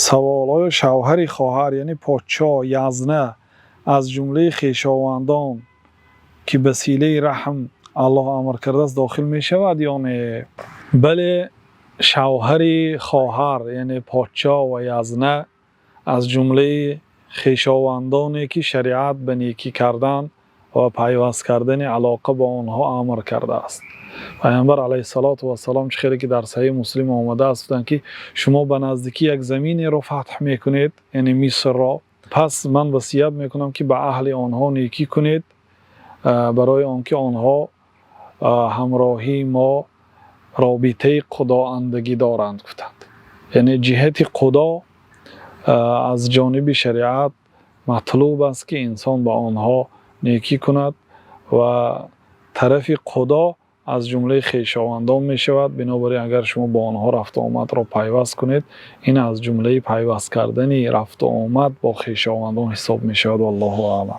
Савол: оё шавҳари хоҳар, яъне подшоҳ, язна, аз ҷумлаи хешовандон, ки ба силаи раҳм Аллоҳ амр кардааст, дохил мешавад ё не? Бале, шавҳари хоҳар, яъне подшоҳ ва язна, аз ҷумлаи хешовандоне, ки шариат ба некӣ кардан ва пайваст кардани алоқа бо онҳо амр кардааст. Паёмбар алайҳиссалоту вассалом, чӣ хеле ки дар Саҳеҳи Муслим омадааст, гуфтанд, ки шумо ба наздикӣ як заминеро фатҳ мекунед, яъне Мисрро, пас ман васият мекунам, ки ба аҳли онҳо некӣ кунед, барои он ки онҳо ҳамроҳии мо робитаи қудоандагӣ доранд, гуфтанд. Яъне ҷиҳати қудо аз ҷониби шариат матлуб аст, ки инсон ба онҳо некӣ кунад ва тарафи қудо аз ҷумлаи хешовандон мешавад. Бинобар ин, агар шумо бо онҳо рафту омадро пайваст кунед, ин аз ҷумлаи пайваст кардани рафту омад бо хешовандон ҳисоб мешавад. Валлоҳу аълам.